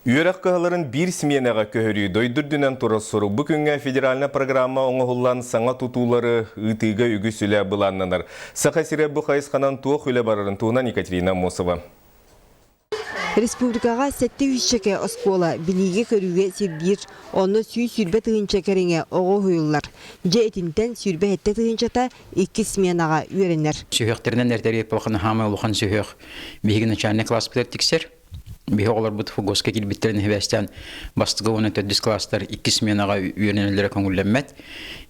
Үөрэх кыһаларын биир сменаҕа көһөрүү дойду үрдүнэн турар сорук. Бу күҥҥэ федеральнай программа оҥоһуллан саҥа тутуулары ыытыыга үгүс үлэ былааннанар. Саха сирэ бу хайысханан туох үлэ барарын туһунан Екатерина Аммосова. Республикаҕа 700-чэкэ оскуола билиигэ-көрүүгэ сирдиир, онно 120 тыһыынча кэриҥэ оҕо уһуйуллар. Дьэ итинтэн 27 тыһыынчата иккис сменаҕа үөрэнэр. Сүһүөхтэринэн эрдэрии эпоханы хаамай улахан сүһүөх биһиги начальник класспытыгар тиксэр. Биһи оҕолорбут ФГОСка киирбиттэрин сибээстээн бастакы уонна төрдүс класстар икки сменаҕа үөрэнэллэрэ көҥүллэммэт.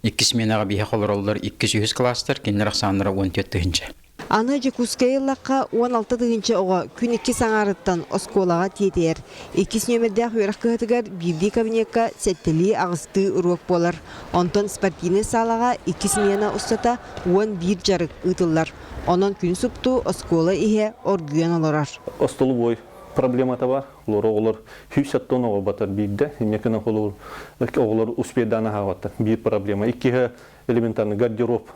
Икки сменаҕа биһиэхэ олороллор иккис үһүс класстар, кинилэр ахсааннара 14 тыһыынча. Аны Дьокуускайы ыллахха 16 тыһыынча оҕо күн иккис аҥаарыттан оскуолаҕа тиэтэйэр. Иккис нүөмэрдээх үөрэх кыһатыгар биирдии кабинекка сэттэлии-аҕыстыы уруок буолар. Онтон спортивнай саалаҕа икки смена устата 11 дьарык ыытыллар. Онон күн супту оскуола иһэ оргуйан олорор. Остолобуой проблемата бар. Олор оҕолор 170 оҕо батар биирдэ. Иннекин оҕолор оҕолор успейдаан аһаабаттар. Биир проблема. Иккиһэ элементарный гардероб.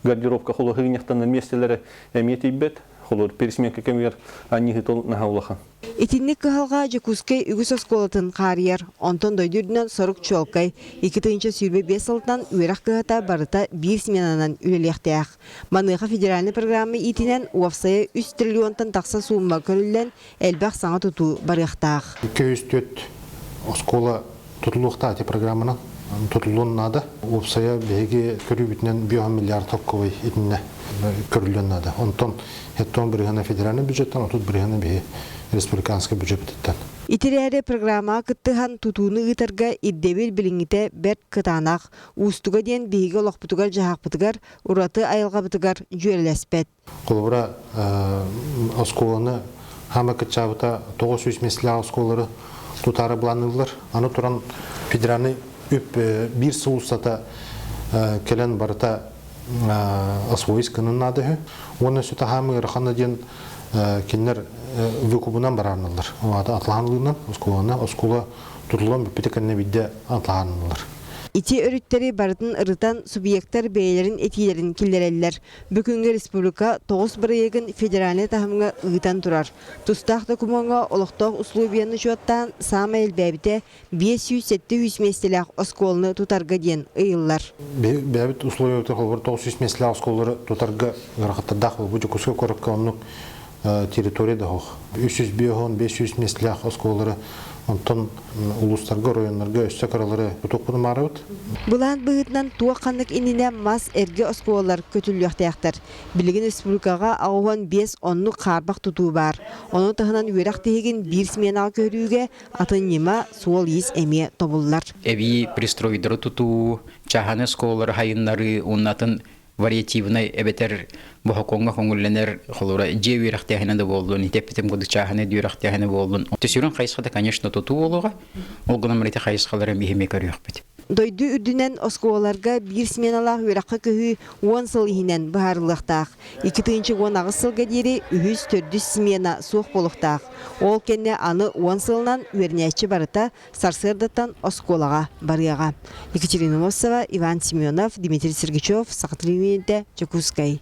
Гардеробка холоһыынньахтан миэстэлэрэ эмиэ тиийбэт. Холор пересменка кэмигэр анньыһытыл наһаа улахан. Итинник кыһалҕа Дьокуускай үгүс оскуолатын хаарыйар. Онтон дойду үрдүнэн сорук чуолкай. 2025 сылтан үөрэх кыһата барыта биир сменанан үлэлиэхтээх. Маныаха федеральнай программа иитинэн уопсайа 3 триллионтан тахса суумма көрүллэн, элбэх саҥа тутуу барыахтаах. 204 оскуола тутулуохтаах ити программанан тутуллуон наада. Уопсайа биһиги көрүүбүтүнэн 5 миллиард солкуобай итиннэ көрүллүөн наада. Онтон 70 бырыһыана федеральный бюджеттан, 30 бырыһыана биһи республиканский бюджеттан. Итирээри программаҕа кыттыһан тутууну ыытарга ирдэбил билиҥҥитэ бэрт кытаанах. Уустуга диэн биһиги олохпутугар-дьаһахпытыгар ураты айылҕабытыгар дьүөрэлэспэт. Холобура, оскуоланы хаама кыччаабыта 900 миэстэлээх оскуолалары тутаары былаанныыллар. Аны туран федеральный үп биир сыл устата кэлэн барыта освоить гынан наада үһү. Уонна өссө таһаамы ыарахана диэн кинилэр выкубунан бараарналлар. Атлаһанлыынан оскуоланы оскуола тутуллан бүппүтэ кэннэ биирдэ атлаһаныллар. Ити өрүттэри барытын ырытан субъектар бэйэлэрин этиилэрин киллэрэллэр. Бүгүҥҥү республика тоҕус бырайыагын федеральнай таһымҥа ыытан турар. Тустаах докумуоҥҥа олохтоох условияны учуоттаан саамай элбээбитэ 507 миэстэлээх оскуоланы тутарга диэн ыйыллар. Бэйэбит условиябытыгар холобур 900 миэстэлээх оскуолалары тутарга ыарахаттардаах бу Дьокуускай куоракка оннук территория да суох. 305 500 миэстэлээх оскуолалары онтон улуустарга, оройуоннарга өссө кыралары тутуохпутун баарабыт. Былаан быһыытынан туох ханнык иннинэ мас эргэ оскуолалар көтүллүөхтээхтэр. Билигин республикаҕа 85 оннук хаарбах тутуу баар. Ону таһынан үөрэх тиһигин биир сменаҕа көһөрүүгэ атын ньыма, суол-иис эмиэ тобуллар. Эбии пристройдары тутуу, чааһынай оскуолалары хайыннарыы уонна атын вариативнай эбэтэр бохокуоҥҥа көҥүллэнэр холобура дьиэ үөрэхтээһинэ да буоллун итеппитим курдук чааһынай үөрэхтээһинэ буоллун сүрүн хайысхата конечно тутуу буолуоҕа ол гынан баран ити хайысхалары биһиги көрүөхпүт. Дойду үрдүнэн оскуолаларга биир сменалаах үөрэххэ көһүү 10 сыл иһинэн быһаарыллыахтаах. 2018 сылга диэри үһүс, төрдүс смена суох буолуохтаах. Ол кэннэ аны 10 сылынан үөрэнээччи барыта сарсыардаттан оскуолаҕа барыаҕа. Екатерина Мосова, Иван Семенов, Дмитрий Сергачев, Саха телевидениетэ, Дьокуускай.